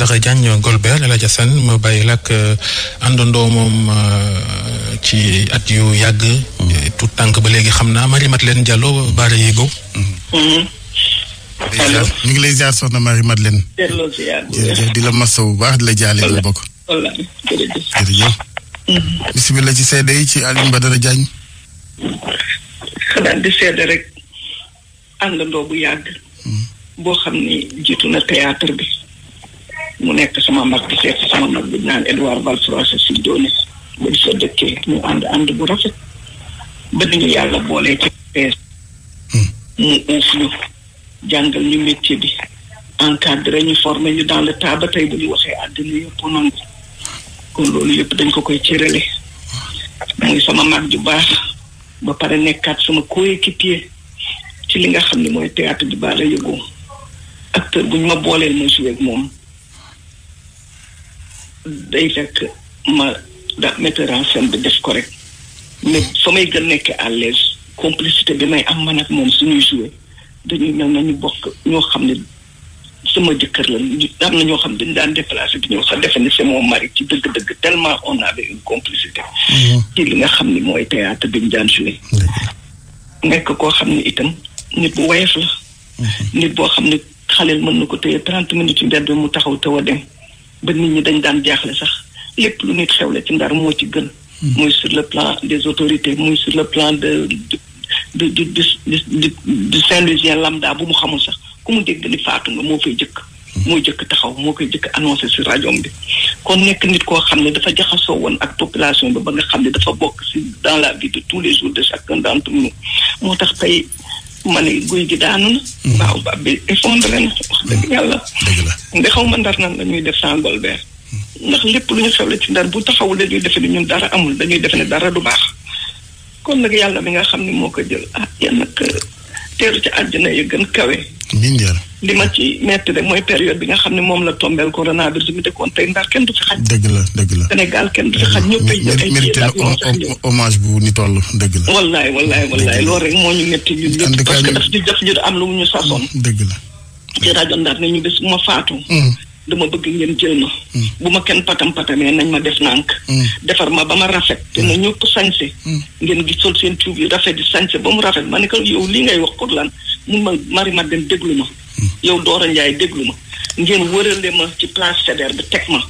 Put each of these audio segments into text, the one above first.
Badara Diagne Golbert El Hadj Assane ma bàyyi la ak àndandoo moom ci at yu yàgg. tout tànk ba léegi xam naa Marie-Madeleine Diallo Baara Yego. allo ñu ngi lay ziar soxna Marie-Madeleine. jërëjëf di la masawu bu baax di la jaale la bokk. jërëjëf. bisimilah ci seede yi ci Alioune Badara Diagne. xanaa di seede rek àndandoo bu yàgg. boo xam ni jiitu na théâtre bi. mu nekk sama mag di seet sama mag bi naan Edouard Valfroissé si doone ba di sa dëkkee ñu ànd bu rafet. ba ni ñu yàlla boolee ci pees. mu uuf ñu. jàngal ñu métier bi. encadré ñu formé ñu dans le tas ba tey bu ñu waxee àddina yëpp nangu. kon loolu yëpp dañ ko koy cërale. muy sama mag ju baax. ba pare nekkaat sama coéquipier ci li nga xam ne mooy théâtre bi Baara Yego. acteur bu ñu ma booleel ma joué ak moom. day fekk ma metteur en scène bi def ko rek. mais fa may gën nekk à l'aise complicité bi may am man ak moom suñuy joué dañuy mel na ñu bokk ñoo xam ne sama jëkkër la am na ñoo xam dañu daan déplacé bi ñëw sax defe ne c'est mon mari ci dëgg-dëgg tellement on avait une complicité. ci li nga xam ne mooy théâtre bi ñu daan joué. nekk koo xam ne itam nit bu woyof la. nit boo xam ne xaleel mën na ko téye 30 minutes ci mbedd mu taxaw taw a dem ba nit ñi dañ daan jaaxle sax lépp lu nit xewle ci Ndar moo ci gën. muy sur le plan des autorités muy sur le plan de Saint-Louisien lambda bu mu xamul sax ku mu dégg ni faatu nga moo fay jëkk. moo jëkk taxaw moo koy jëkk annoncé si rajo bi. kon nekk nit koo xam ne dafa jaxasoo woon ak population bi ba nga xam ne dafa bokk si dans la vie de tous les jours de chacun d'entre nous. moo tax tey ma ne guy gi daanu na. waaw ba bi effondré na wax dëgg yàlla. dëgg la nga xaw ma Ndar nan la ñuy def sans Golbert. ndax lépp lu ñu xewle ci Ndar bu taxawul dañuy defe ni ñun dara amul dañuy defe ne dara du baax. kon nag yàlla mi nga xam ne moo ko jël yéen nag teeru ci àjjana yi gën kawe. li ma ci metti rek mooy période bi nga xam ne moom la tombeel coronavirus bi te kon tey Ndar kenn du fi xaj. dëgg la. Sénégal kenn du fi xaj ñëpp ay jël ay mérité na hommage bu ni toll dëgg la. wallaay loolu rek moo ñu metti ñun ñëpp parce que daf ñu am lu mu ñu sasoon. dëgg la. ci rajo Ndar ne ñu bés bu ma faatu. dama bëgg ngeen jël ma. bu ma kenn patamee nañ ma def nànk. defar ma ba ma rafet. te na ñëpp sañse. ngeen gi sol seen tuub yu rafet di sañse ba mu rafet ma ne ko yow li ngay wax pour lan mun ma Marie-Madeleine déglu ma. yow Dora Ndiaye déglu ma. ngeen wërale ma ci place Faidherbe bi teg ma.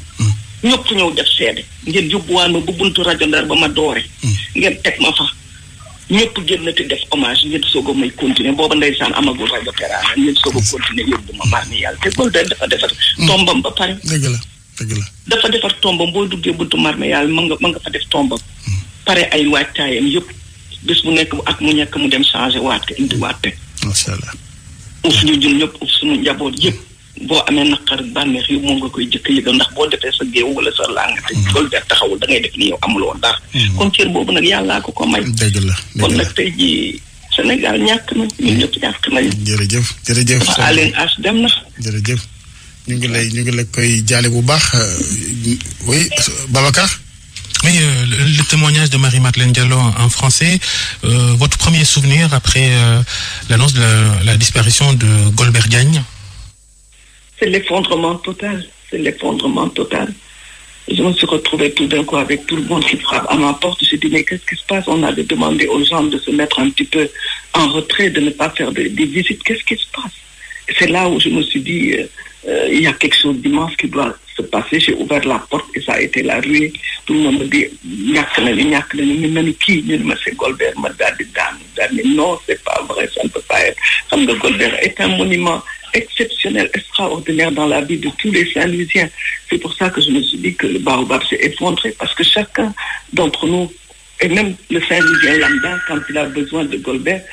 ñëpp ñëw def seede. ngeen yóbbuwaan ma bu buntu rajo Ndar ba ma doore. ngeen teg ma fa. ñëpp génnati def hommage ngeen soog a may continuer booba ndeysaan amagul rajo Teranga ngeen soog a continuer yóbbu ma mar ni yàlla te Golbert dafa defar tombam ba pare. dëgg la. dafa defar tombam boo duggee buntu mar ni yàlla mën nga fa def tombam. pare ay waajtaayam yëpp bés bu nekk ak mu ñekk mu dem changé waat ko indi waat teg. macha allah. uuf ñu jun ñëpp uuf suñu njaboot yëpp boo amee naqar bànneex yi moom nga koy jëkk yëgal ndax boo defee sa géew wala sa làng te Golbert taxawul da ngay def ni yow amuloo dara. kon cër boobu nag yàllaa ko may. dëgg la kon nag tey jii Sénégal ñàkk na ñun ñëpp ñàkk nañu. jërëjëf. Aline As dem na. jërëjëf ñu ngi la koy jaale bu baax oui Babacar. Oui, le témoignage de Marie-Madeleine Diallo en français. Votre premier souvenir après l'annonce de la disparition de Golbert Diagne? C'est l'effondrement total. Je me suis retrouvée tout d'un coup avec tout le monde qui frappe à ma porte. Je dis, mais qu'est-ce qui se passe? On avait demandé aux gens de se mettre un petit peu en retrait, de ne pas faire des visites. Qu'est-ce qui se passe? Et c'est là où je me suis dit, il y a quelque chose d'immense qui doit se passer. J'ai ouvert la porte et ça a été la ruée. Tout le monde me dit, c'est Golbert, non, c'est pas vrai, ça ne peut pas être. Comme le Golbert est un monument exceptionnel, extraordinaire dans la vie de tous les Saint-Louisiens. C'est pour ça que je me suis dit que le baobab s'est effondré, parce que chacun d'entre nous, et même le Saint-Louisien lambda, quand il a besoin de Golbert,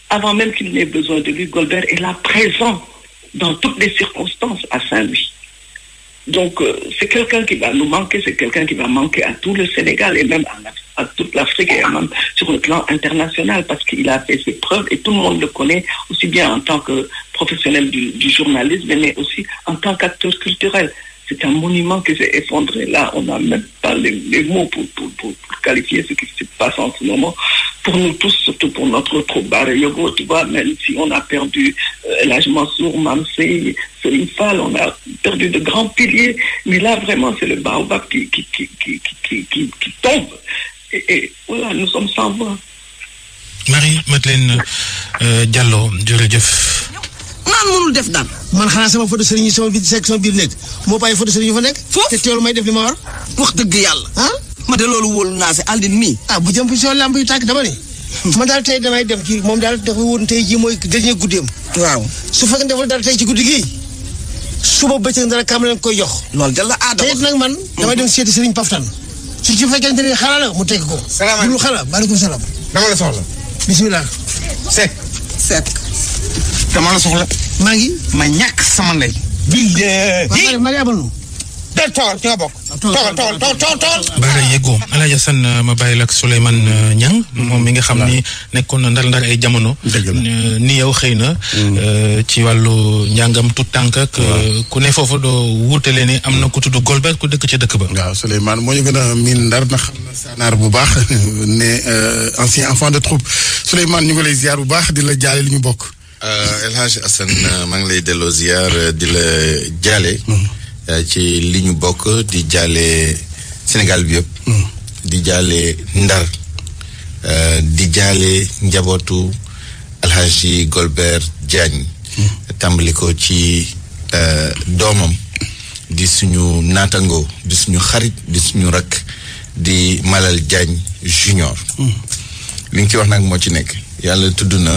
avant même qu'il n'ait besoin de lui, Golbert est là présent dans toutes les circonstances à Saint-Louis. Donc, c'est quelqu'un qui va nous manquer, c'est quelqu'un qui va manquer à tout le Sénégal et même à toute l'Afrique et même sur le plan international parce qu'il a fait ses preuves et tout le monde le connaît aussi bien en tant que professionnel du journalisme mais aussi en tant qu'acteur culturel. C'est un monument qui s'est effondré. Là, on n'a même pas les mots pour qualifier ce qui se passe en ce moment. pour nous tous, surtout pour notre troupe Bara Yogo, tu vois, même si on a perdu El Hadj Mansour, Mamsey, Serigne Fall, on a perdu de grands piliers, mais là vraiment c'est le baobab qui tombe. Et voilà, nous sommes sans voix. Marie-Madeleine Diallo jërëjëf. naan mënul def daan. man xanaa sama photo sëriñ yi sama biir section biir nekk moo bàyyi photo sëriñ yi fa nekk. foofu te teewlu may def li ma war. wax dëgg yàlla. ma de loolu wóolu naa si Aldine mii. bu jëm si lamb yu tàkk dama ni. man daal tey damay dem kii moom daal dafa woon tey jii mooy dernier guddeem. waaw su fekkee defal dara tey ci guddi gii suba bëccëg dara kam leen koy jox. loolu de la aada wax te it nag man. damay dem seeti sëriñ Paftan. su ci fekkente ni xala la mu teg ko. salaamaaleykum lu xala maaleykum salaam. dama la soxla. bisimilah. Seck. dama la soxla. maa ngi. ma ñàkk sama ndey. bii. maa ngi abal nu. toogal ci nga bokk. toogal. Bara Yego El Hadj Assane ma bàyyi la ak Souleymane Niang. moom mi nga xam ni nekkoon na ndar ay jamono. ni yow xëy na. ci wàllu njàngam tout tànk ak ku ne foofu doo wuutale ni am na ku tudd Golbert ku dëkk ca dëkk ba. waaw Souleymane moo ñu gën a miin ndar na xam na Sanaar bu baax ne ancien enfant de troupe Souleymane ñu ngi lay ziar bu baax di la jaale li ñu bokk. El Hadj Assane maa ngi lay delloo ziar di la jaale. ci li ñu bokk di jaale Sénégal bi yëpp. di jaale Ndar. di jaale njabootu Alhaji Golbert Diagne. tàmbali ko ci doomam di suñu naataango di suñu xarit di suñu rakk di Malal Diagne Junior. li nga ci wax nag moo ci nekk yàlla tudd na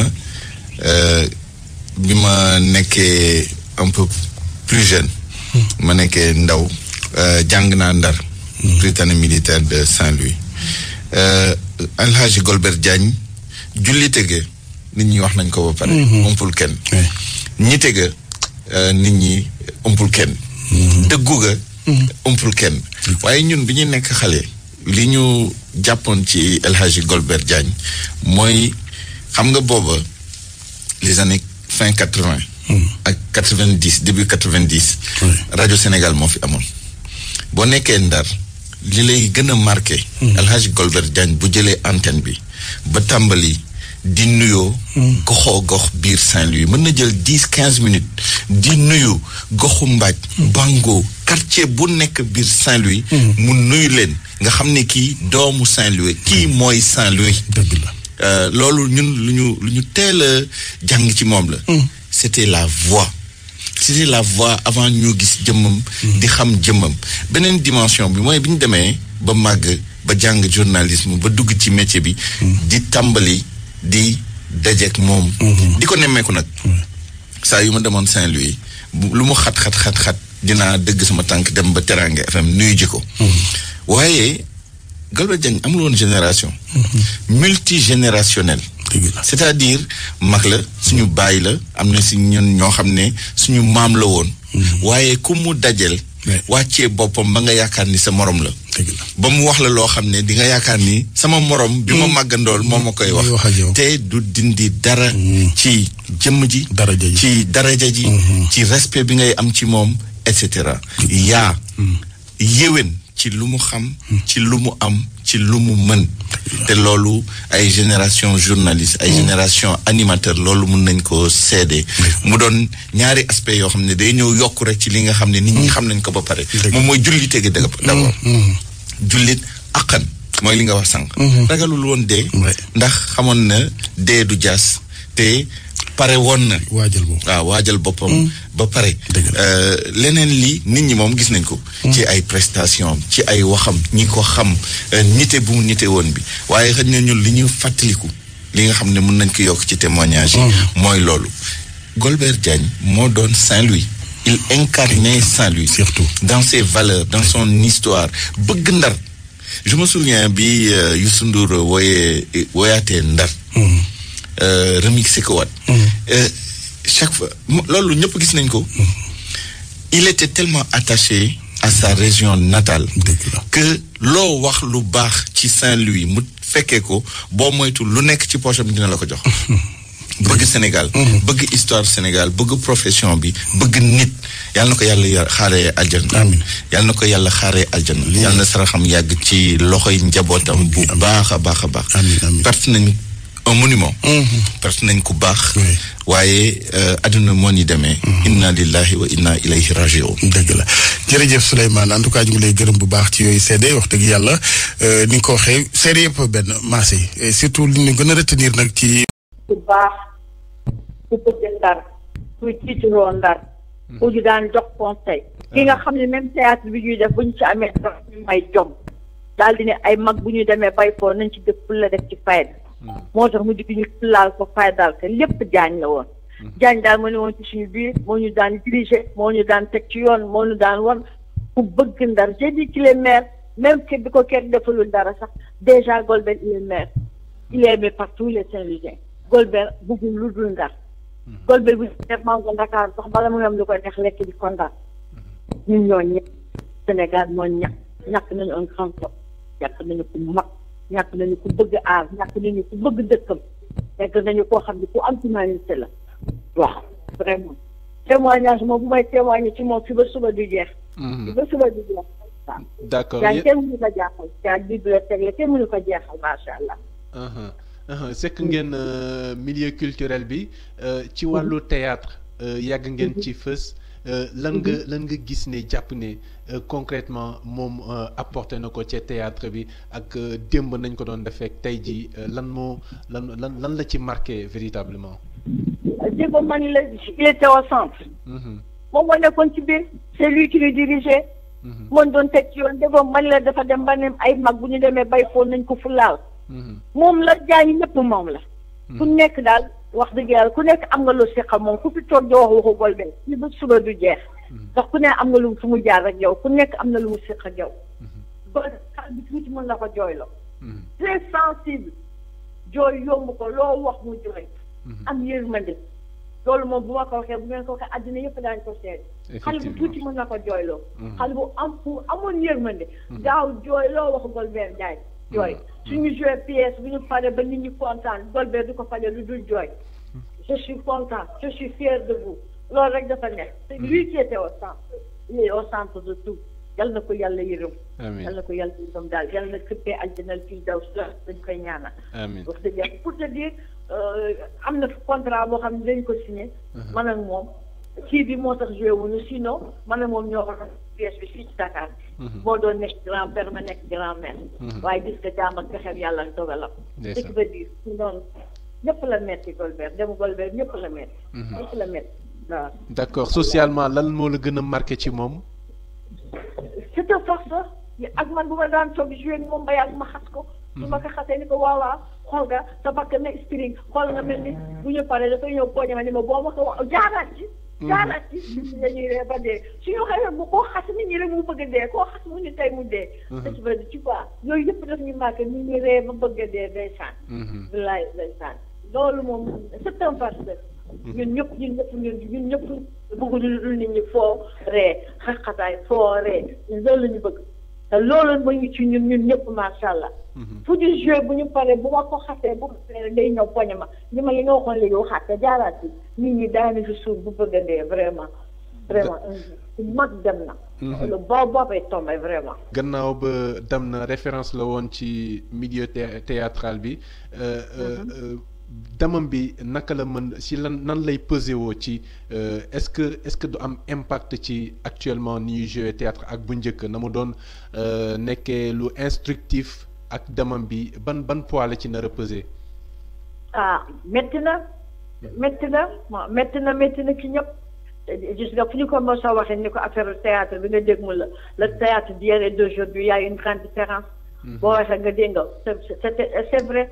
bi ma nekkee un peu plus jeune. ma nekkee ndaw jàng naa Ndar. Prytanée militaire de Saint-Louis. Alhaji Golbert Diagne jullite ga nit ñi wax nañ ko ba pare. umpul kenn. ñite ga nit ñi umpul kenn. dëggu ga umpul kenn. waaye ñun bi ñu nekk xale li ñu jàppoon ci Alhaji Golbert Diagne mooy xam nga booba les années fin 80. ak 90 début 90. rajo Sénégal moo fi amoon. boo nekkee Ndar li lay gën a marqué. Alhaji Golbert Diagne bu jëlee antenne bi ba tàmbali di nuyoo. goxoo gox biir Saint-Louis mën na jël 10-15 minutes di nuyu goxu Mbaaj. Bango quartier bu nekk biir Saint-Louis. mu nuyu leen nga xam ne kii doomu Saint-Louis kii mooy Saint-Louis. dëgg la loolu ñun lu ñu teel a jàng ci moom la. c'était la voix. C'était la voix avant ñu gis jëmmam. di xam jëmmam. beneen dimension bi mooy bi ñu demee ba màgg ba jàng journalisme ba dugg ci métier bi. di tàmbali di dajeek moom. di ko nemmeeku nag. saa yu ma demoon Saint-Louis lu mu xat dinaa dëgg sama tànk dem ba Teranga FM nuyu ji ko. waaye Golbert Diagne amul woon génération. multigénérationnel. c'est-à-dire mag la suñu baay la am na si ñun ñoo xam ne suñu maam la woon. waaye ku mu dajel wàccee boppam ba nga yaakaar ni sa morom la. ba mu wax la loo xam ne di nga yaakaar ni sama morom bi ma màggandool moo ma koy wax. te du dindi dara. ci jëmm ji. ci daraja ji. ci respect bi ngay am ci moom et cetera. yaa yéwén ci lu mu xam. ci lu mu am ci lu mu mën. te loolu ay génération journaliste ay génération animateur loolu mun nañ ko seede. mu doon ñaari aspect yoo xam ne day ñëw yokk rek ci li nga xam ne nit ñi xam nañ ko ba pare. moom mooy jullite gi d'abord. jullit akkan mooy li nga wax sànq. ragalul woon dee. ndax xamoon na dee du jaas te pare woon na. waajal boppam ba pare. leneen li nit ñi moom gis nañ ko. ci ay prestation ci ay waxam ñi ko xam nite bu mu nite woon bi waaye xëy na ñun li ñu fàttaliku li nga xam ne mën nañ ko yokk ci témoignage yi. mooy loolu. Golbert Diagne moo doon Saint-Louis. il incarnait Saint-Louis. surtout dans ses valeurs dans son histoire bëgg Ndar. je me souviens bi Youssou Ndour woyaatee Ndar. remixé ko waat. chaque fois loolu ñëpp gis nañ ko. il était tellement attaché à sa région natale. que loo wax lu baax ci Saint-Louis mu fekkee ko boo moytu lu nekk ci poche am dina la ko jox. bëgg Sénégal bëgg histoire Sénégal bëgg profession bi bëgg nit yàlla na ko yàlla xaaree aljana amiin yàlla na ko yàlla xaaree aljana yàlla na saraxam yàgg ci loxoy njabootam bu baax a baax a baax perte nañ un monument perte nañ ku baax waaye adduna moo ni demee inna lillahi wa inna ilayhi raji'un dëgg la jërëjëf Souleymane en tout cas ñu ngi lay gërëm bu baax ci yooyu seede wax dëgg yàlla ni nga ko waxee seede yëpp benn maase yi surtout li ñu gën a retenir nag ci ku baax ku bëgg Ndar kuy tiituroo Ndar ku ñu daan jox conseil ki nga xam ne même théâtre bi ñuy def bu ñu ci amee dara ñu may jom daal di ne ay mag bu ñu demee bay foo nañ ci def la def ci fayda moo tax mu di ñu laal ko faydal ko lépp jaañ la woon jaañ daal moo ne woon ci suñu biir moo ñu daan diriger moo ñu daan teg ci yoon moo ñu daan won ku bëgg Ndar j'ai dit qu'il est maire même que bi ko kenn defalul dara sax déjà Golbert il est maire il est aimé par tous les Saint-Louisiens Golbert bëggul lu dul Ndar Golbert bu def mango Dakar sax bala mu am lu ko neex lekk di ko Ndar ñun ñoo ñëpp Sénégal moo ñàkk nañu un grand homme ñàkk nañu ku mag ñàkk nañu ku bëgg aar ñàkk nañu ku bëgg dëkkam nekk nañu koo xam ne ku am humanité la waaw vraiment témoignage moom bu may témoigner ci moom fi ba suba du jeex fi ba suba du jeex waaw d'accord yaa kenn mënu ko jaaxal yaa bibliothèque la kenn mënu ko jeexal macha allah sekk ngeen milieu culturel bi ci wàllu théâtre yàgg ngeen ci fës lan nga gis ne jàpp ne concrètement moom apporté na ko ci théâtre bi ak démb nañ ko doon defee tey jii lan la ci marqué véritablement. démb man la il était au centre. moom moo nekkoon ci biir c'est lui qui le dirigeait. moom doon teg ci yoon déggoo man la dafa dem ba ne ay mag bu ñu demee bay foofu nañ ko fulaal. moom la jaañi ñëpp moom la. ku nekk daal. wax dëgg yàlla ku nekk am nga lu seqal moom ku fi toog di wax waxu Golbert ci ba suba du jeex ndax ku ne am nga lu fu mu jaar ak yow ku nekk am na lu mu seq ak yow Golbert xale bi tuuti mën na ko jooyloo très sensible jooy yomb ko loo wax mu jooy am yërmande loolu moom bu ma ko waxee bu ngeen ko waxee àddina yëpp daañu ko seet xale bu tuuti mën na ko jooyloo xale bu amoon yërmande gaaw jooy loo waxu Golbert Ndiaye jooy suñu joué pièce bu ñu paree ba nit ñi kontaan Golbert du ko fajee lu dul jooy je suis content je suis fier de vous loolu rek dafa nekk c'est lui qui était au centre il est au centre de tout yal na ko yàlla yërëm yal na ko yàlla yërëm daal yal na këppee aljanal fii daw si dañ koy ñaanal wax dëgg yàlla pour te dire am na contrat boo xam ne dañ ko signé man ak moom kii bi moo tax joué wuñu sinon man ak moom ñoo ko pièce bi fii ci Dakar moo doon nekk grand-père ma nekk grand-mère waaye gis nga jaam ak pexeem yàlla dogalam ce qui veut dire si noonu ñëpp la metti Golbert dem Golbert ñëpp la metti ñëpp la metti waaw d'accord socialement lan moo la gën a marqué ci moom c'est une force ak man bu ma daan toog joué moom ba yàgg ma xas ko su ma ko xasee ni ko waawaa xool nga sa bakk na spiring xool nga mel ni bu ñu paree dafay ñëw poñe ma ni ma boo ma ko wax jaaraat ci dañuy ree ba dee suñu xëy bu koo xas nit ñi rek mu bëgg a dee koo xas mu ñu tey mu dee ci ba tu vois yooyu yëpp daf ñu marqué nit ñi ree ba bëgg a dee day saan bilaay day saan loolu moom c'est un farceur ñun ñëpp bëgguñu lu dul nit ñi foo ree xaxataay foo ree loolu la ñu bëgg te loolu ba ngi ci ñun ñëpp macha allah fu ñu joué bu ñu paree bu ma ko xasee bu day ñëw poñe ma li ma li nga waxoon léegi waxaat te jaaraat yi nit ñi daani fi suuf bu bëgg a dee vraiment mag dem na le boobay tombé vraiment gannaaw ba dem na référence la woon ci milieu théâtral bi damam bi naka la mën si nan lay peser woo ci est-ce que du am impact ci actuellement ni ñuy jouer théâtre ak bu njëkk na mu doon nekkee lu instructif ak damam bi ban poids la ci nar a peser. métti na ci ñëpp gis nga fu ñu ko mos a waxee ni ko affaire théâtre bi nga dégg mu la le théâtre d'hier et d'aujourd'hui y a une grande différence. boo waxee nga dégg nga c'est vrai.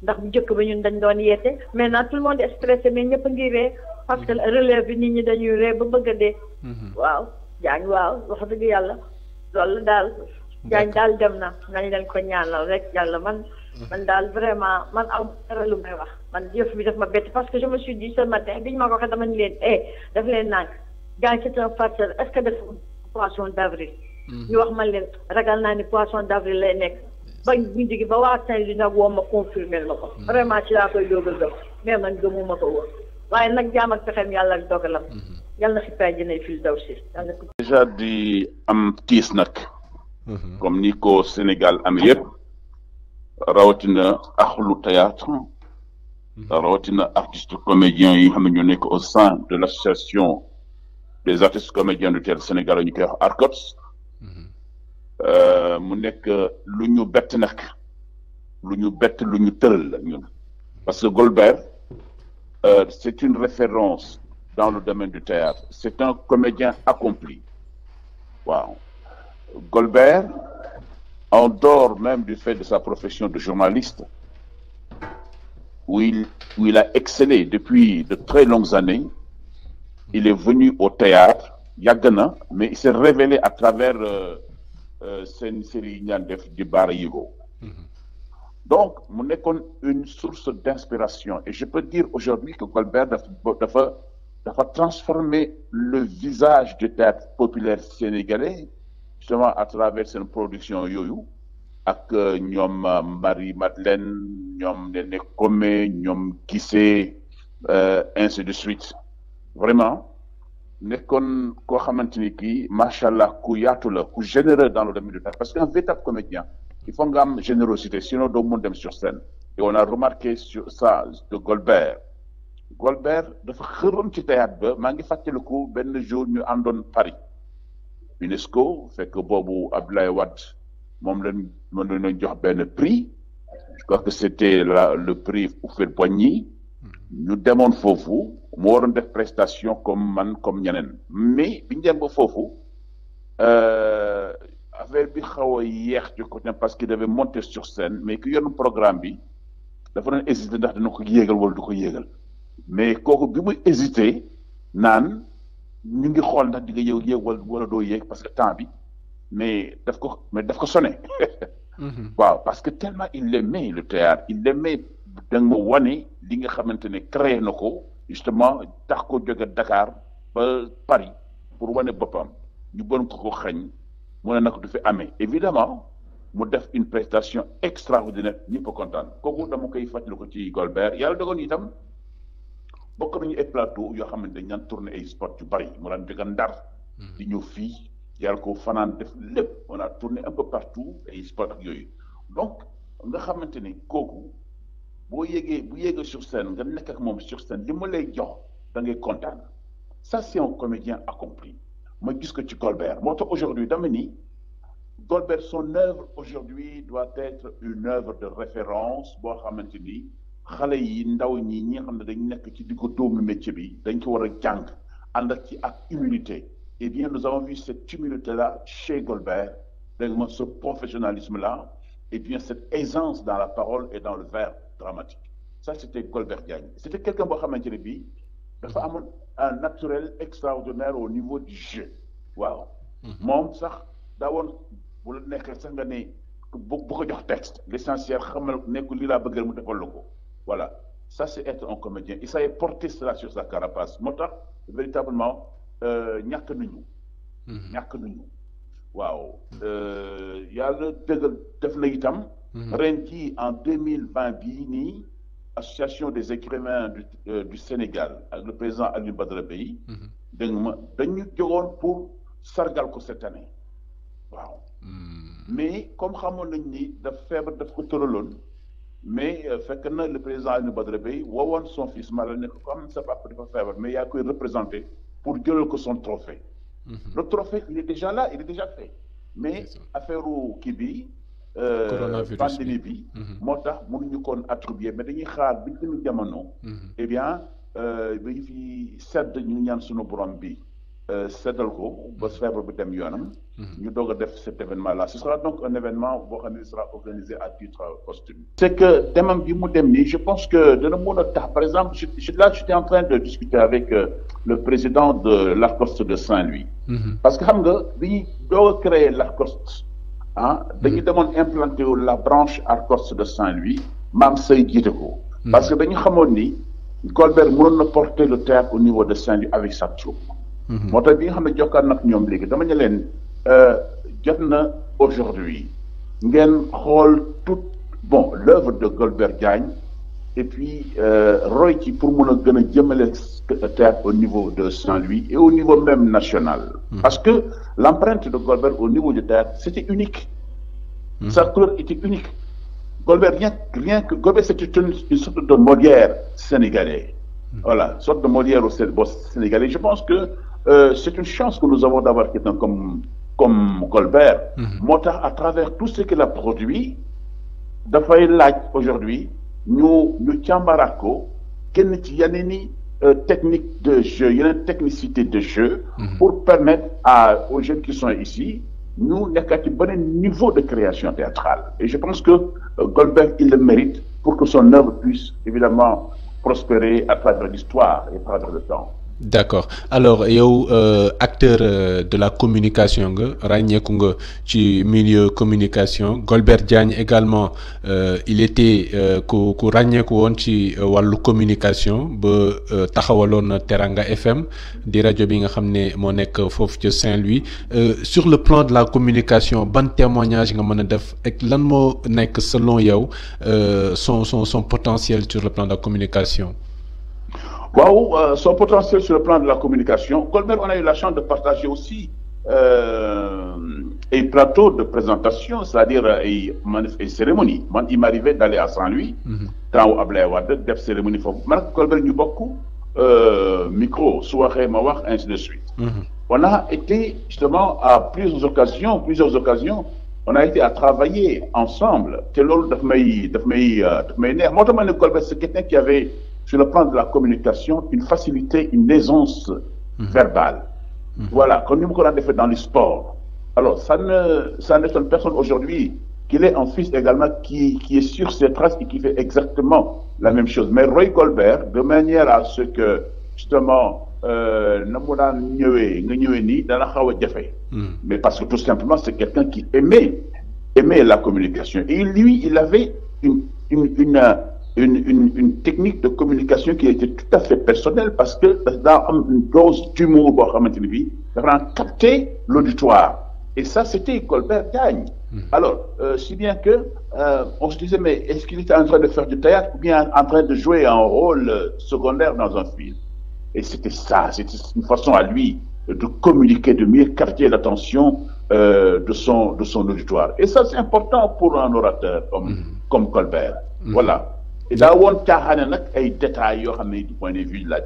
ndax bu njëkk ba ñun dañ doon yeete maintenant tout le monde est stressé mais ñëpp a ngi ree parce que relève bi nit ñi dañuy ree ba bëgg a dee waaw jaañ waaw wax dëgg yàlla loolu daal jaañ daal dem na nañ leen ko ñaanal rek yàlla man daal vraiment man aw dara lu may wax man yëf bi daf ma bett parce que je me suis dit ce matin biñu ma ko waxee dama ni leen daf leen nànk jaañ c'est un farceur est-ce que def poisson d'avril ñu wax man leen ragal naa ni poisson d'avril lay nekk bañ bu njëgi ba waa Saint-Louis nag woo ma confirmer ma ko vraiment ci laa koy doog a gëm mais man gëmuma ko woon waaye nag jaam ak pexeem yàlla ak dogalam yàlla na xippaa jëne fil daw si déjà di am tiis nag comme ni ko Sénégal am yëpp rawatina axlu théâtre rawatina artiste comédien yi xam ne ñu nekk au sein de l'association des artistes comédiens du théâtre sénégalais ñu koy wax ARCOTS mu nekk lu ñu bett nag lu ñu bett lu ñu tëral la ñun parce que Golbert c'est une référence dans le domaine du théâtre c'est un comédien accompli waaw Golbert en dehors même du fait de sa profession de journaliste où il a excellé depuis de très longues années il est venu au théâtre yàgg na mais il s'est révélé à travers seen série ñaan def di Baara Yigo donc mu nekkoon une source d'inspiration et je peux dire aujourd'hui que Golbert dafa transformer le visage du théâtre populaire sénégalais justement à travers seen production yooyu ak ñoom Marie-Madeleine ñoom Néné Komé ñoom Guissé ainsi de suite vraiment nekkoon koo xamante ni kii macha allah ku yaatu la ku généreux dans le domaine du théâtre parce qu'un véritable comédien il faut nga am générosité sinon doo mun dem sur scène et on a remarqué sur ça de Golbert dafa xëroon ci théâtre ba maa ngi fàttaliku benn jour ñu àndoon Paris UNESCO fekk boobu Abdoulaye Wade moom lañ jox benn prix je crois que c'était le prix Houphouët-Boigny ñu demoon foofu mu waroon def prestation comme ñeneen mais biñu dem ba foofu affaire bi xaw a yeex ci côté parce qu'il devait monter sur scène mais ki yoon programme bi dafa doon hésiter ndax dina ko yéegal wala du ko yéegal mais kooku bi muy hésiter naan ñu ngi xool ndax di nga yéeg wala doo yéeg parce que temps bi mais daf ko sonné waaw parce que tellement il aimait le théâtre il aimait da nga wane li nga xamante ne créé na ko justement tax ko jóge Dakar ba Paris pour wane boppam ñu bon ko xañ mu ne nag du fi amee évidemment mu def une prestation extraordinaire ñëpp a kontaan kooku dama koy fàttali ko ci Golbert yàlla dogoon itam bokk nañu ay plateau yoo xamante dañ daan tourner ay sport yu bari mu daan jóge Ndar di ñëw fii yàlla ko fanaan def lépp on a tourné un peu partout ay sport ak yooyu donc nga xamante ni kooku bu yéegee sur scène nga nekk ak moom sur scène li ma lay jox da ngay kontaan ça c'est un comédien accompli ma gis ko ci Golbert moo tax aujourd'hui dama ni Golbert son œuvre aujourd'hui doit être une œuvre de référence boo xamante ni xale yi ndaw ñi nga xam ne dañ nekk ci diggu doomu métier bi dañ ko war a jàng ànd ak ci ak humilité eh bien nous avons vu cette humilité là chez Golbert dégg nga ce professionnalisme là et bien cette aisance dans la parole et dans le vers dramatique ça c'était Golbert Diagne c'était quelqu'un boo xamante ne bii dafa amoon un naturel extraordinaire au niveau du jeu waaw moom sax daa woon bu la nekk sax nga ne bu ko jox texte l'essentiel xamal nekku lii laa bëggal mu defal la ko voilà ça c'est être un comédien il savait porter cela sur sa carapace moo tax véritablement ñàkk nañu waaw yàlla dëggal def na itam ren jii en 2020 bii nii association des écrivains du Sénégal ak le président Alioune Badara Bèye dégg nga ma dañu jógoon pour sargal ko cette année waaw mais comme xamoon nañ ni daf ko tëraloon mais fekk na le président Alioune Badara Bèye woowoon son fils Malal ne ko comme sa papa dafa feebar mais yaa koy représenté pour jëlal ko son trophée le trophée il est déjà là il est déjà fait mais affaire kii bi pandémie bi moo tax mënuñu koon attribuer mais dañuy xaar bi ñu jamono eh bien bi fi sedd ñu ñaan suñu borom bi seddal ko ba feebar bi dem yoonam ñu doog a def cet événement là ce sera donc un événement boo xam ne sera organisé à titre posthume c'est que demam bi mu dem nii je pense que dana mën a tax par exemple j'étais en train de discuter avec le président de l'ARCOST de Saint-Louis parce que xam nga bi ñuy doog a créer l'ARCOST dañu demoon implanté wu la branche ARCOST de Saint-Louis Mame Seye jiite ko parce que dañu xamoon ni Golbert mënoon na porter le théâtre au niveau de Saint-Louis avec sa troupe moo tax bi nga xam ne jokkaat nag ñoom léegi dama ne leen jot na aujourd'hui ngeen xool l'œuvre de Golbert Diagne et puis roy ci pour mën a gën a jëmale théâtre au niveau de Saint-Louis et au niveau même national. Parce que l'empreinte de Golbert au niveau du théâtre, c'était unique. Sa couleur était unique. Golbert, rien que Golbert, c'était une sorte de Molière sénégalais. Voilà, une sorte de Molière au sénégalais. Je pense que c'est une chance que nous avons d'avoir quelqu'un comme Golbert. Moo tax à travers tout ce qu'il a produit dafay laaj aujourd'hui ñu càmbaraat ko kenn ci yeneen technique de jeu yeneen technicité de jeu pour permettre aux jeunes qui sont ici ñu nekk ci beneen niveau de création théâtrale. Et je pense que Golbert, il le mérite pour que son œuvre puisse évidemment prospérer à travers l'histoire et à travers le temps. D'accord. Alors yow acteur de la communication nga ràññeeku nga ci milieu communication. Golbert Diagne également il était ku ràññeeku woon ci wàllu communication ba taxawaloon Teranga FM di rajo bi nga xam ne moo nekk foofu ca Saint-Louis. Sur le plan de la communication ban témoignage nga mën a def ak lan moo nekk selon yow son potentiel sur le plan de la communication. Wow, son potentiel sur le plan de la communication. Golbert, on a eu la chance de partager aussi un plateau de présentation, c'est-à-dire une cérémonie. Moi, il m'arrivait d'aller à Saint-Louis, quand on Ablaye Wade, des cérémonies. Golbert, nous beaucoup micro, soirée, mawar, ainsi de suite. On a été justement à plusieurs occasions, on a été à travailler ensemble. Moi, Golbert, c'est quelqu'un qui avait sur le plan de la communication, une facilité, une aisance verbale. Voilà, comme nous l'avons fait dans le sport. Alors, ça n'étonne personne aujourd'hui qu'il ait un fils également qui est sur ses traces et qui fait exactement la même chose. Mais Roy Golbert, de manière à ce que, justement, mais parce que tout simplement, c'est quelqu'un qui aimait la communication. Et lui, il avait une technique de communication qui était tout à fait personnelle parce que dans une dose d'humour, il a capté l'auditoire. Et ça, c'était Golbert Diagne. Alors, si bien que on se disait, mais est-ce qu'il était en train de faire du théâtre ou bien en train de jouer un rôle secondaire dans un film? Et c'était ça, c'était une façon à lui de communiquer, de mieux capter l'attention de son auditoire. Et ça, c'est important pour un orateur comme Golbert. Voilà. Et là, on a des détails du point de vue de la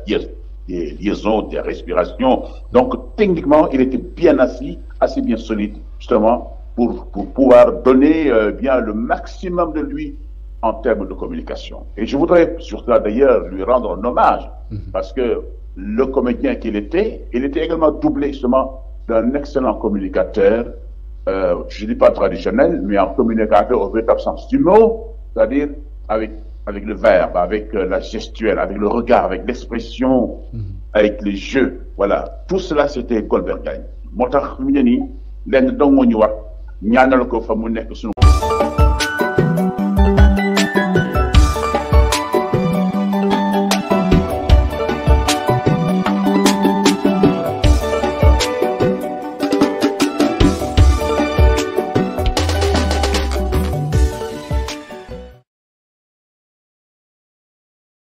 des liaisons, des respirations. Donc, techniquement, il était bien assis, assez bien solide, justement, pour pouvoir donner bien le maximum de lui en termes de communication. Et je voudrais, sur ça d'ailleurs, lui rendre un hommage, parce que le comédien qu'il était, il était également doublé, justement, d'un excellent communicateur, je ne dis pas traditionnel, mais un communicateur au véritable sens du mot, c'est-à-dire avec le verbe, avec la gestuelle, avec le regard, avec l'expression, avec les jeux. Voilà. Tout cela, c'était Golbert Diagne. Moo tax mu ne nii lenn dong moo ñu war ñaanal ko fa mu nekk suñu